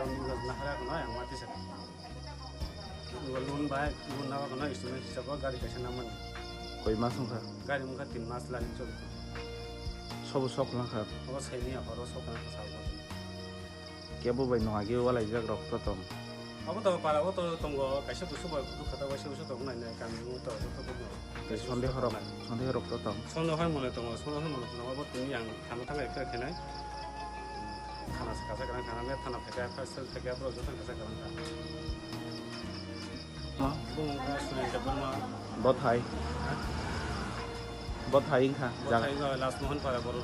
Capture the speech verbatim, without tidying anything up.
Nahara kono yang mati sa. Loan bai, loan na kono student hisab gari kaisa namani. Koi mas wngkha? Gari wngkha tin mas lani choli. Sobo sok langkha. Abo saini apharo sok langkha sabo. Kebo bai nwng agi walaijak rok to tong. Abo to para o to tongo, kaisa busu bai busu khata bai se busu tong nai nai kami o to to to. Sonde horok, sonde horok to tong. Sonde hoi mone tongo, sonde hoi mone tongo, abo tini yang thana thang ekra khenai. Thana sakha sakha thana me thana pheka first pheka pro joto sakha sakha. Bung ka suri ka bung ma. Bothai. Bothai wngkha jaga. Bothai ga last mohon para boro.